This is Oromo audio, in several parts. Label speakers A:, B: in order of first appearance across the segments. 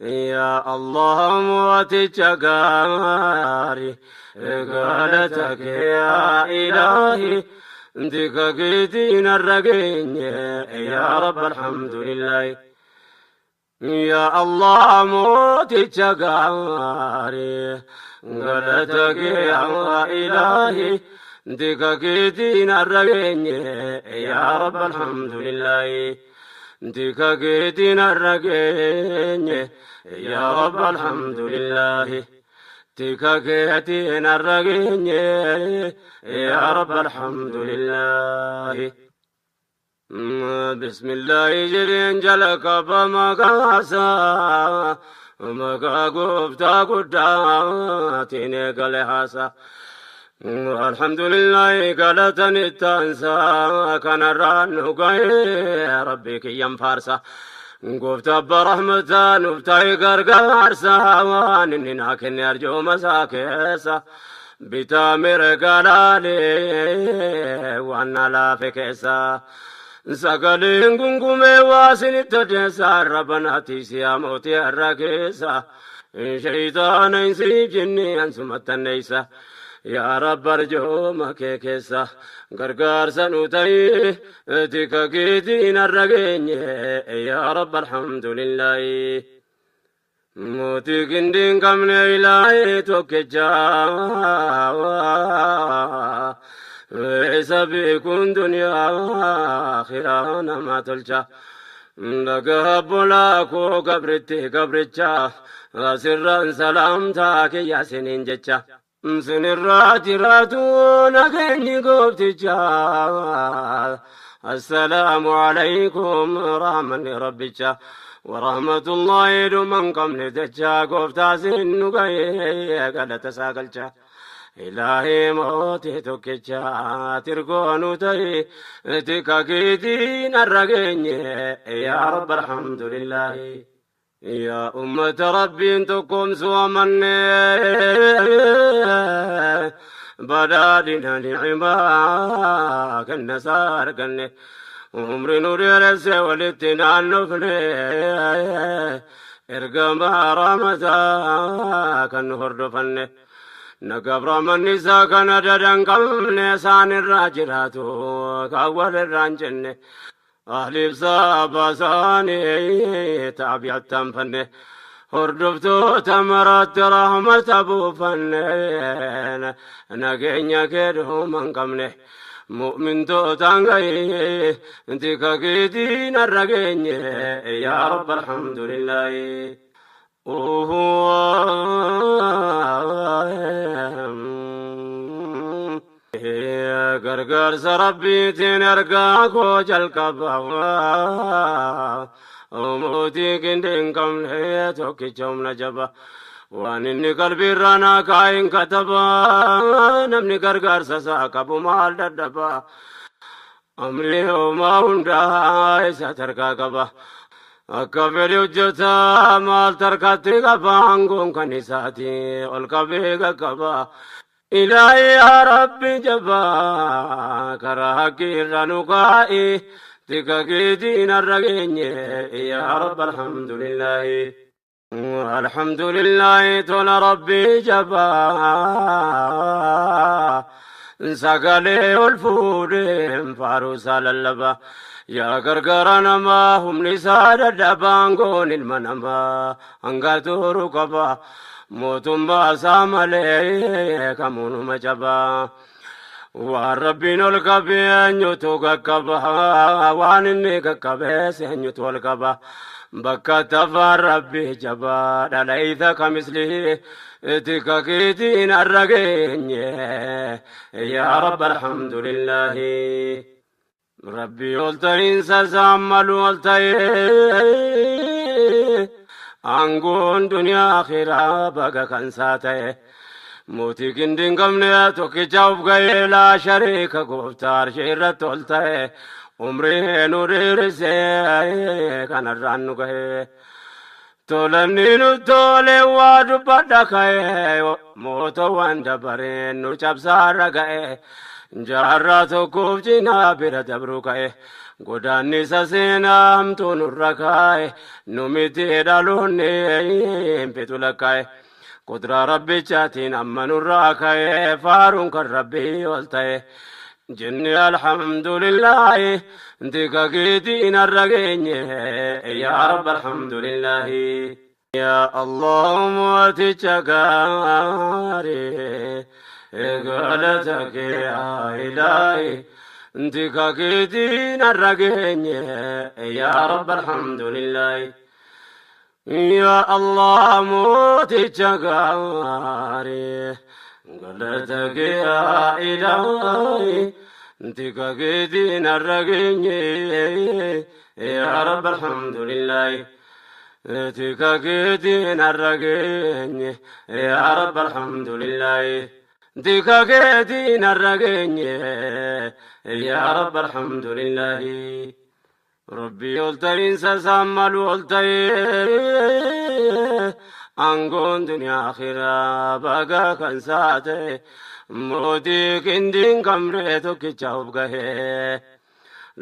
A: Yaa Allah mooticha gaarii, galata kee yaa ilaahi, tika keetiin har'a geenye, yaa Rabbi alhamdulillahi. Yaa Allah mooticha gaarii, galata kee yaa ilaahi, tika keetiin har'a geenye, yaa Rabbi alhamdulillahi. Tika keetiin har'a geenye, yaa Rabbi alhamdulillahi. Tika keetiin har'a geenye, yaa Rabbi alhamdulillahi. Bismillahi jedheen jalqaba maqaasaa, maqaa gooftaa guddaatiin eegale haasaa. Alhamdulillahi galatan ittaansaa, kanarraan nu ga'ee Rabbi kiyyan faarsa. Gooftaa abbaa rahmataa nuuf ta'e gargaarsa, waan inni naa kenne arjooma isaa keessa. Bitaa mirga laalee waan na laafe keessa. Sagaleen gungumee waa isinitti odeessa, arraba siyaa mootii har'a keessa. Shayitaana hin siif jinni ansumattanneessa. Yaa Rabbi arjooma kee keessa gargaarsa nu ta'ii, tika keetiin har'a geenye, yaa Rabbi alhamdulillahi. Mootii gindii hin qabne ilaahee tokkicha, isa beekuun duniyaa akhiraa nama tolcha. Dhagaa bolaa koo gabritti gabricha, asirraan salaamtaa kiyya siniin jecha. Sinirraa jiraatu nageenyi goofticha. Assalaamu alaykum rahmanni rabbicha. Warahmatullahi dhuman qabne jecha, gooftaa sin nu ga'ee galata isaa galcha. Ilaahii mootii tokkicha tirgoo nu ta'e, tika keetiin har'a geenye, yaa Rabbi alhamdulillahi. Yaa ummata Rabbiin tokkoomsuu amanne, badhaadhina ni'imaa kenna isaa arganne, umri nu dheeresse walitti naannofne, ergamaa rahmataa kan nu hordofanne. Nagaaf rahmanni isaa kana dadan qabne, isaan irraa jiraatu kan walirraa hin jenne. Ahliif saaba isaanii taabi'attaan fanne, hordoftoota maraatti rahmata buufanne, nageenya kee dhuma hin qabne. Mu'mintootaan gahee tika keetiin har'a geenye, yaa Rabbi alhamdulillahi. Gargaarsa Rabbiitiin ergaa koo jalqaba. Mootii gindii hin qabne tokkicha humna jaba. Waan inni qalbiirraa naa kaa'in kataba. Namni gargaarsa isaa qabu maal dadhaba? Amri homaa hundaa isa tarkaa qaba. Akka fedhe hojjeta maal tarkaatti qaba, aangoon kan isaati ol qabee qaqqaba. Ilaahi yaa Rabbi jabaa, karaa haqqii irra nu kaa'i, tika keetiin har'a geenye, yaa Rabbi alhamdulillahi. Alhamdulillahi tola Rabbi jabaa, sagalee ol fuudheen faaruu isaa lallaba. Yaa gargaara namaa humni isaa dadhabaan, goon ilma namaa hanga turu qaba. Mootummaa isaa malee kamuunuma jabaa. Waan Rabbiin ol qabee eenyutu qaqqaba? Waan inni qaqqabees eenyutu ol qaba? Bakka tafaan Rabbi jabaa dhalayta kamislihi, tika keetiin har'a geenye, yaa Rabbi alhamdulillahi. Rabbi ol ta'iinsa isaan malu ol ta'ee, aangoon duniyaa akhiraa baga kan isaa ta'e. Mootii gindii hin qabne tokkicha of ga'ee, laa shariika, gooftaa arshii irratti ol ta'e, umrii nu dheerisee kanarraan nu ga'e. Tolanni nu tole waa dubbadha ka'e, mootowwan dabareen nu cabsaarra ga'e. Jaarraa tokkoof cinaa bira dabruu ka'e. Godaannisa seenaa hamtuu nurra kaa'e, nu miti dhaloonni hin fitu lakkaa'e. Qudraa rabbichaatiin amma nurraa ka'e, faaruun kan rabbii ol ta'e. Jenne alhamdulillaahi, tika keetiin har'a geenye, yaa rabbi alhamdulillaahi. Yaa Allah mooticha gaarii, galata kee yaa ilaahi, tika keetiin har'a geenye, yaa rabbi alhamdulillaahi. Yaa Allah mooticha gaarii, galata kee yaa ilaahi, tika keetiin har'a geenye, yaa rabbi alhamdulillaahi. Tika keetiin har'a geenye, yaa rabbi alhamdulillaahi. Tika keetiin har'a geenye, yaa rabbi alhamdulillaahi. Rabbii ol ta'iinsa isaan malu ol ta'ee, aangoon duniyaa akhiraa baga kan isaa ta'e, mootii qindiin kamree tokkicha of gahee.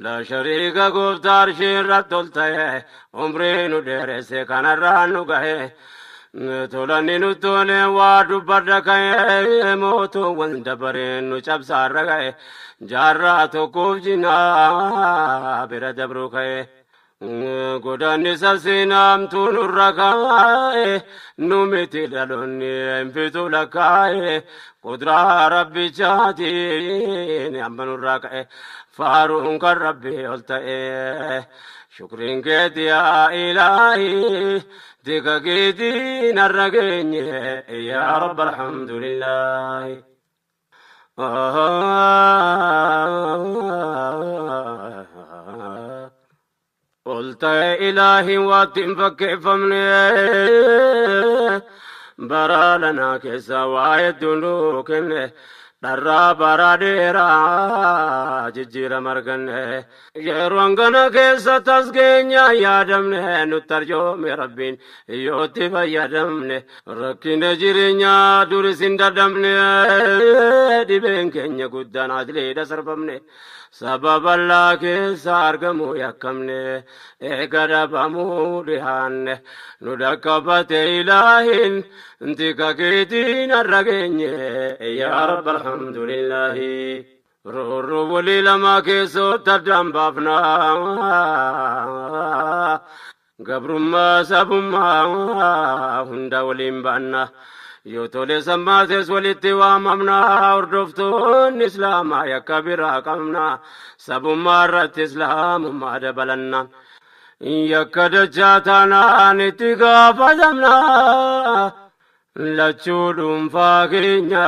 A: La shariika gooftaa arshii irratti ol ta'e, umrii nu dheeresse kanarraan nu gahe. Tolanni nu tole waa dubbadha ka'e, mootuuwwan dabareen nu cabsaarra ga'e, jaarraa tokkoof jinaa bira dabru ka'e. Godaannisa seenaamtuu nurra kaa'e, nu miti dhaloonni hin fitu lakkaa'e, qudraa rabbichaatiin amma nurraa ka'e, faaruun kan rabbii ol ta'e. Shukriin keeti yaa ilaahi, tika keetiin har'a geenye, yaa rabbi alhamdulillaahi. Ol ta'e ilaahiin waatti hin fakkeeffamne, bara lanaa keessa waa hedduu nuu kenne, dharraa bara dheeraa jijjiirama arganne. Yeroo hangana keessa tasgeenya yaadamne, nutti arjoome rabbiin yootti fayyadamne. Rakkina jireenyaa duris hin dadhabne, dhibeen keenya guddaan ajleedha sarbamne. Saba bal'aa keessa argamu yakkamne, eega dhabamuu dhihaanne. Nu dhaqqabate ilaahin, tika keetiin har'a geenye, yaa rabbi alhamdulillaahi. Roorroo walii lama keessootti addaan baafna. Gabrummaa sabummaa hunda waliin baanna. Yoo tole sammaates walitti waamamna. Hordoftoonni islaamaa yakka biraa qabna. Sabummaa irratti islaamummaa dabalanna. Yakka dachaa taanaan itti gaafatamna. Lachuu dhuunfaa keenya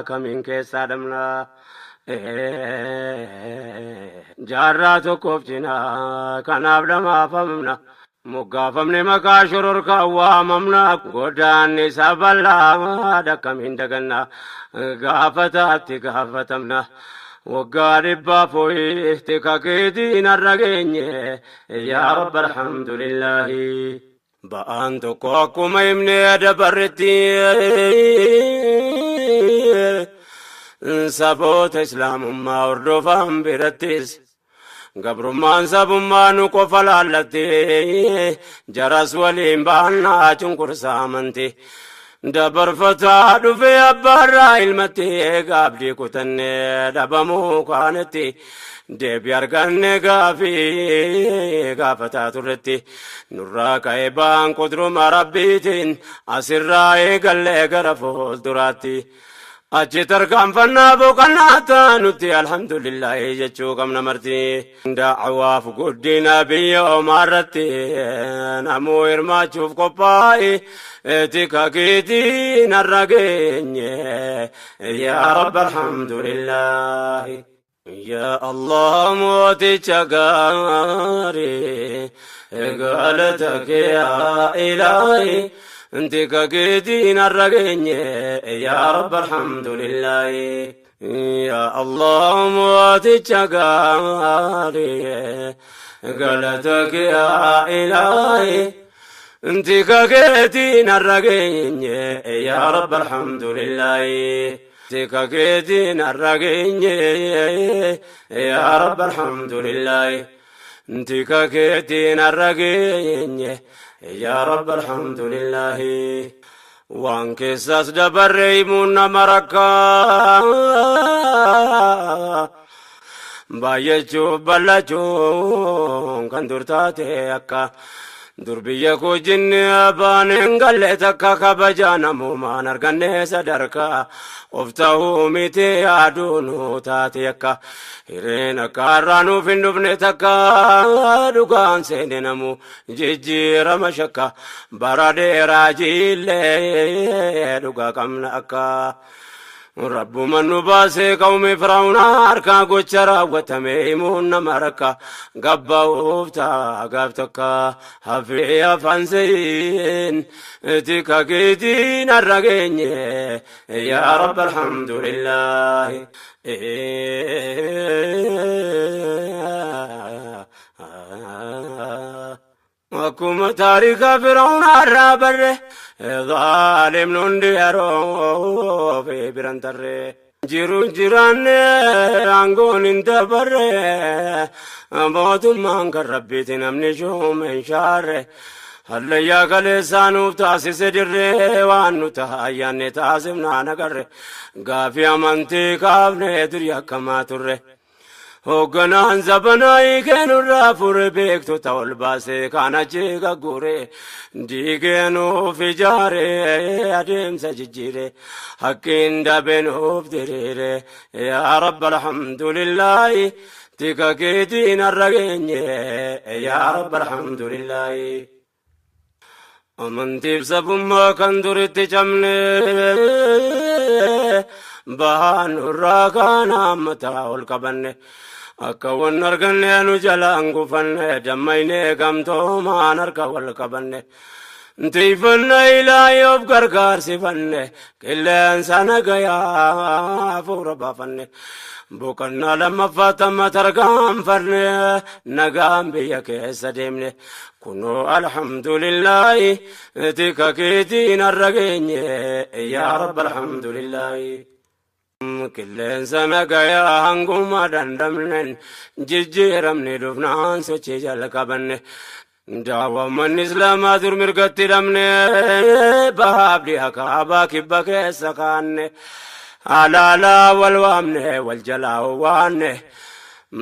A: kamiin keessaa dhabna. Jaarraa tokkoof cinaa kanaaf dhamaafamna. Moggaafamne maqaa shororkaa waamamna. Godaanni isa bal'aa akkamiin daganna. Gaafataatti gaafatamna. Waggaa dhibbaaf ho'i tika keetiin har'a geenye, yaa rabbi alhamdulillaahi. Ba'aan tokko akkuma himnee dabarretti, saboota islaamummaa hordofan birattis gabrummaan sabummaa nu qofa laallatti, jaras waliin baannaa cunqursaa amanti. Dabarfataa dhufee abbaarraa ilmatti, gaabdii kutannee dhabamuu kaanetti, deebii arganne gaafii gaafataa turretti. Nurraa ka'ee ba'aan qudruma rabbiitiin asirraa eegallee gara fuulduraatti. Achi tarkaanfannaa boqonnaa taanutti alhamdulillaahi jechuu qabna marti. Da'awaaf guddina biyya omaarratti namuu hirmaachuuf qophaa'e, tika keetiin har'a geenye, yaa rabbi alhamdulillaahi. Yaa Allah mooticha gaarii, galata kee yaa ilaahi, tika keetiin har'a geenye, yaa rabbi alhamdulillaahi. Yaa Allah mooticha gaarii, galata kee yaa ilaahi, tika keetiin har'a geenye, yaa rabbi alhamdulillaahi. Tika keetiin har'a geenye, yaa Rabbi alhamdulillaahi. Tika keetiin har'a geenye, yaa Rabbi alhamdulillaahi. Waan keessaas dabarre himuun nama rakkaa. Baay'achuuf bal'achuun kan dur taate akka dur biyya koo jinni abbaan hin galle takka kabajaa namoomaan arganne sadarkaa of ta'uu miti yaaduu nu taate akka hireen akka har'aa nuuf hin dhufne takka dhugaan seene namu jijjiirama shakka bara dheeraa jiillee dhugaa qabna akka. Rabbuma nu baasee qawmi Firaa'uuna harkaa gocha raawwatame himuun nama rakka gabba'uuf ta'a gaaf takka hafee afaan seyin tika keetiin har'a geenye, yaa Rabbi alhamdulillaahi. Akkuma taarika Firaa'uuna irraa barre zaalimni hundi yeroo fi biran tarre. Jiru jiraanne aangoon hin dabarre mootummaan kan Rabbiiti namni shuume hin shaarre. Hallayyaa kaleessaa nuuf taasise dirree waan nu ta'a ayyaanne taasifnaan agarre. Gaafii amantii kaafne durii akkamaa turre. Hoogganaan zabanaa hiikee fure beektota ol baasee kan achi gaggure diigee nuuf ijaare adeemsa jijjiire hakkiin dabe nuuf diriire, yaa Rabbi alhamdulillaahi tika keetiin har'a geenye, yaa Rabbi alhamdulillaahi. Amantiif sabummaa kan duritti cabne bahaan nurraa kaan hammataa ol qabanne akka wan arganne nu jalaan gufanne dammaynee gamtoomaan harka wal qabanne. Tiifanna ilaahi of gargaarsifanne qilleensa nagayaa hafuura baafanne boqonnaa lammaffaa tamma tarkaanfanne nagaan biyya keessa deemne kunoo alhamdulillaahi tika keetiin har'a geenye, yaa Rabbi alhamdulillaahi. Qilleensa nagayaa hanguma dandamnen jijjiiramne dhufnaan sochii jalqabanne. Daawwammanni Islaamaa dur mirgatti dhabne bahaaf dhiha kaabaa kibba keessa kaanne alaalaa wal waamne wal jalaa waanne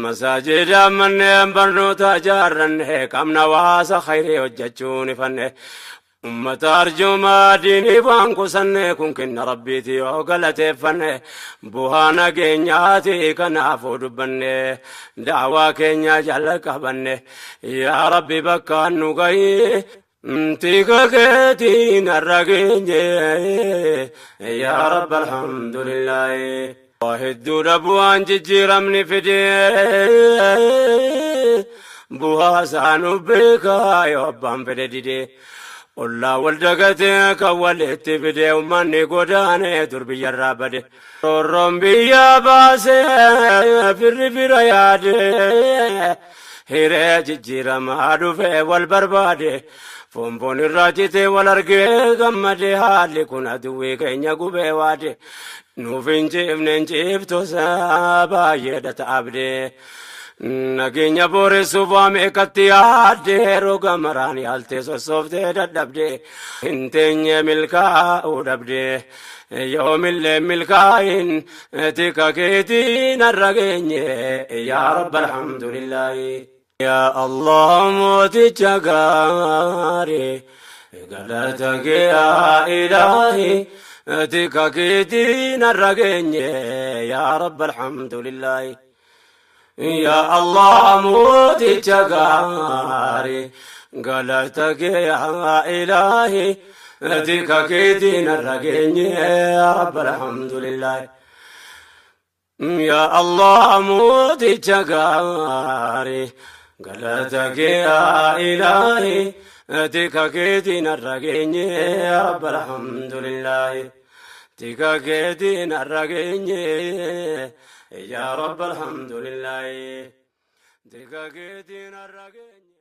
A: masaajida manneen barnoota ijaarranne qabna waasa khayrii hojjechuun ifanne ummata arjoomaa diinii waan kusanne kun kenna Rabbiiti yoo galateeffanne bu'aa nageenyaati kanaafuu dubbanne daawaa keenya jala qabanne, yaa Rabbi bakka nu gahi tika keetiin har'a geenye, yaa Rabbi alhamdulillaahi. Waa hedduudha bu'aan jijjiiramni fidee bu'aa isaa nu beekaa yoo abbaan fedhe didee. Ollaa wal dagatee kan walitti fidee uummanni godaanee dur biyyarraa bade. Roorroon biyya baasee firri fira yaade hiree jijjiiramaa dhufee wal barbaade. Foonfoon irraa citee wal argee gammade haalli kun aduwwii keenya gubee waade. Nuuf hin ciifne hin ciiftusa baay'eedha ta'abdee. Nageenya booressuuf waa meeqatti yaadde roga maraan yaaltee sossooftee dadhabde hin teenye milkaa'uu dhabde yoomillee milkaa'in tika keetiin har'a geenye, yaa Rabbi alhamdulillaahi. Yaa Allah mooticha gaarii galata kee yaa ilaahi tika keetiin har'a geenye, yaa Rabbi alhamdulillaahi. Yaa Allah mooticha gaarii galata kee yaa ilaahi tika keetiin har'a geenye, yaa Rabbi alhamdulillaahi. Yaa Allah mooticha gaarii galata kee yaa ilaahi tika keetiin har'a geenye, yaa Rabbi alhamdulillaahi. Tika keetiin har'a geenye, yaa Rabbi alhamdulillaahi. Tika keetiin har'a geenye.